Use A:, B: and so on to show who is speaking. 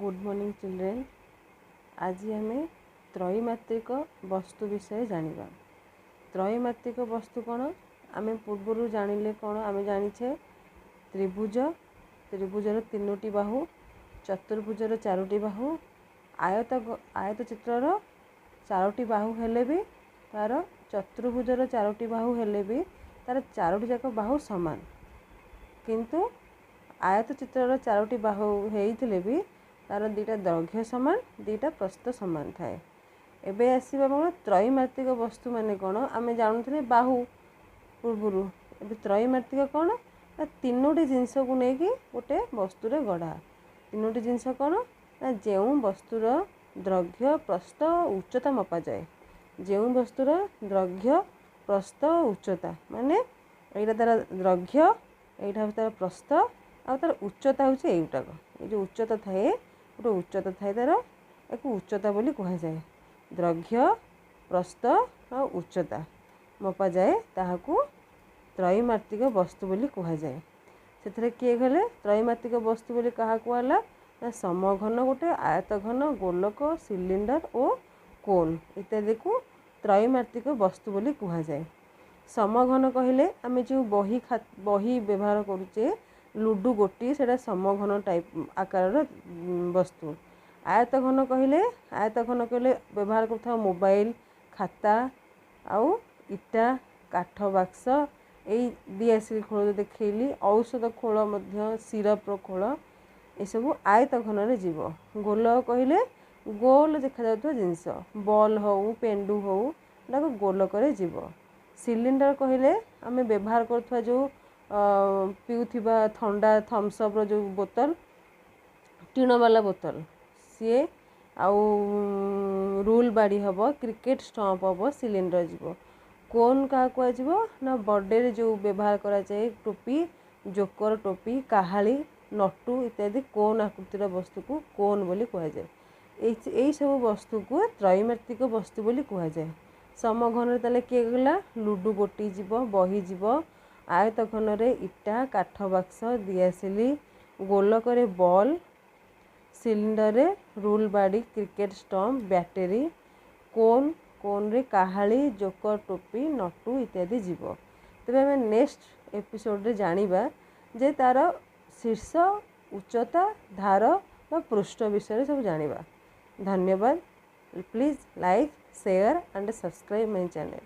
A: Good morning children. ଆଜି ଆମେ ତ୍ରୈମାତ୍ରିକ ବସ୍ତୁ ବିଷୟରେ ଜାଣିବା। ତ୍ରୈମାତ୍ରିକ ବସ୍ତୁ କ'ଣ? ଆମେ ପୂର୍ବରୁ ଜାଣିଲେ କ'ଣ? ଆମେ ଜାଣିଛେ ତ୍ରିଭୁଜ, ତ୍ରିଭୁଜର ତିନୋଟି ବାହୁ, ଚତୁର୍ଭୁଜର ଚାରୋଟି ବାହୁ, ଆୟତ ଚିତ୍ରର ଚାରୋଟି ବାହୁ ହେଲେ ବି ତା'ର ଚତୁର୍ଭୁଜର ଚାରୋଟି ବାହୁ ହେଲେ ବି ତା'ର ଚାରୋଟି ଯାକ ବାହୁ ସମାନ, କିନ୍ତୁ ଆୟତ ଚିତ୍ରର ଚାରୋଟି ବାହୁ ହେଇଥିଲେ ବି ତା'ର ଦୁଇଟା ଦୈର୍ଘ୍ୟ ସମାନ, ଦୁଇଟା ପ୍ରସ୍ଥ ସମାନ ଥାଏ। ଏବେ ଆସିବା କ'ଣ? ତ୍ରୈମାତ୍ରିକ ବସ୍ତୁ ମାନେ କ'ଣ? ଆମେ ଜାଣୁଥିଲେ ବାହୁ ପୂର୍ବରୁ, ଏବେ ତ୍ରୈମାତ୍ରିକ କ'ଣ ନା ତିନୋଟି ଜିନିଷକୁ ନେଇକି ଗୋଟେ ବସ୍ତୁରେ ଗଢ଼ା। ତିନୋଟି ଜିନିଷ କ'ଣ ନା ଯେଉଁ ବସ୍ତୁର ଦୈର୍ଘ୍ୟ, ପ୍ରସ୍ଥ, ଉଚ୍ଚତା ମପାଯାଏ। ଯେଉଁ ବସ୍ତୁର ଦୈର୍ଘ୍ୟ, ପ୍ରସ୍ଥ, ଉଚ୍ଚତା, ମାନେ ଏଇଟା ତା'ର ଦୈର୍ଘ୍ୟ, ଏଇଟା ହେଉଛି ତା'ର ପ୍ରସ୍ଥ, ଆଉ ତା'ର ଉଚ୍ଚତା ହେଉଛି ଏଇଟାକ। ଏଇ ଯେଉଁ ଉଚ୍ଚତା ଥାଏ, ଗୋଟେ ଉଚ୍ଚତା ଥାଏ ତା'ର, ଏକୁ ଉଚ୍ଚତା ବୋଲି କୁହାଯାଏ। ଦୈର୍ଘ୍ୟ, ପ୍ରସ୍ଥ ଆଉ ଉଚ୍ଚତା ମପାଯାଏ, ତାହାକୁ ତ୍ରୈମାତ୍ରିକ ବସ୍ତୁ ବୋଲି କୁହାଯାଏ। ସେଥିରେ କିଏ ଗଲେ? ତ୍ରୈମାତ୍ରିକ ବସ୍ତୁ ବୋଲି କାହାକୁ ହେଲା ନା ସମଘନ ଗୋଟେ, ଆୟତଘନ, ଗୋଲକ, ସିଲିଣ୍ଡର ଓ କୋନ୍ ଇତ୍ୟାଦିକୁ ତ୍ରୈମାତ୍ରିକ ବସ୍ତୁ ବୋଲି କୁହାଯାଏ। ସମଘନ କହିଲେ ଆମେ ଯେଉଁ ବହି ବ୍ୟବହାର କରୁଛେ, ଲୁଡ଼ୁ ଗୋଟି, ସେଇଟା ସମଘନ ଟାଇପ୍ ଆକାରର ବସ୍ତୁ। ଆୟତଘନ କହିଲେ ବ୍ୟବହାର କରୁଥିବା ମୋବାଇଲ, ଖାତା ଆଉ ଇଟା, କାଠ ବାକ୍ସ, ଏଇ ଦିଆସିଲି ଖୋଳ ଯେଉଁ ଦେଖେଇଲି, ଔଷଧ ଖୋଳ ମଧ୍ୟ, ସିରପ୍ର ଖୋଳ, ଏସବୁ ଆୟତଘନରେ ଯିବ। ଗୋଲକ କହିଲେ ଗୋଲ ଦେଖାଯାଉଥିବା ଜିନିଷ, ବଲ୍ ହଉ, ପେଣ୍ଡୁ ହଉ, ଏଟାକୁ ଗୋଲକରେ ଯିବ। ସିଲିଣ୍ଡର କହିଲେ ଆମେ ବ୍ୟବହାର କରୁଥିବା ଯେଉଁ ପିଉଥିବା ଥଣ୍ଡା ଥମ୍ସଅପ୍ର ଯେଉଁ ବୋତଲ, ଟିଣବାଲା ବୋତଲ ସିଏ, ଆଉ ରୁଲ୍ ବାଡ଼ି ହେବ, କ୍ରିକେଟ ଷ୍ଟମ୍ପ ହେବ, ସିଲିଣ୍ଡର ଯିବ। କୋନ୍ କାହାକୁ କୁହାଯିବ ନା ବର୍ଥଡ଼େରେ ଯେଉଁ ବ୍ୟବହାର କରାଯାଏ ଟୋପି, ଜୋକର ଟୋପି, କାହାଳି, ନଟୁ ଇତ୍ୟାଦି କୋନ୍ ଆକୃତିର ବସ୍ତୁକୁ କୋନ୍ ବୋଲି କୁହାଯାଏ। ଏଇସବୁ ବସ୍ତୁକୁ ତ୍ରୈମାତ୍ରିକ ବସ୍ତୁ ବୋଲି କୁହାଯାଏ। ସମଘନରେ ତାହେଲେ କିଏ ଗଲା? ଲୁଡ଼ୁ ଗୋଟି ଯିବ, ବହି ଯିବ। ଆୟତଘନରେ ଇଟା, କାଠ ବାକ୍ସ, ଦିଆସିଲି, ଗୋଲକରେ ବଲ୍, ସିଲିଣ୍ଡରରେ ରୁଲ୍ ବାଡ଼ି, କ୍ରିକେଟ ଷ୍ଟମ୍ପ, ବ୍ୟାଟେରୀ, କୋନ୍ରେ କାହାଳି, ଜୋକର ଟୋପି, ନଟୁ ଇତ୍ୟାଦି ଯିବ। ତେବେ ଆମେ ନେକ୍ସଟ ଏପିସୋଡ଼ରେ ଜାଣିବା ଯେ ତା'ର ଶୀର୍ଷ, ଉଚ୍ଚତା, ଧାର ବା ପୃଷ୍ଠ ବିଷୟରେ ସବୁ ଜାଣିବା। ଧନ୍ୟବାଦ। Please like, share and subscribe my channel.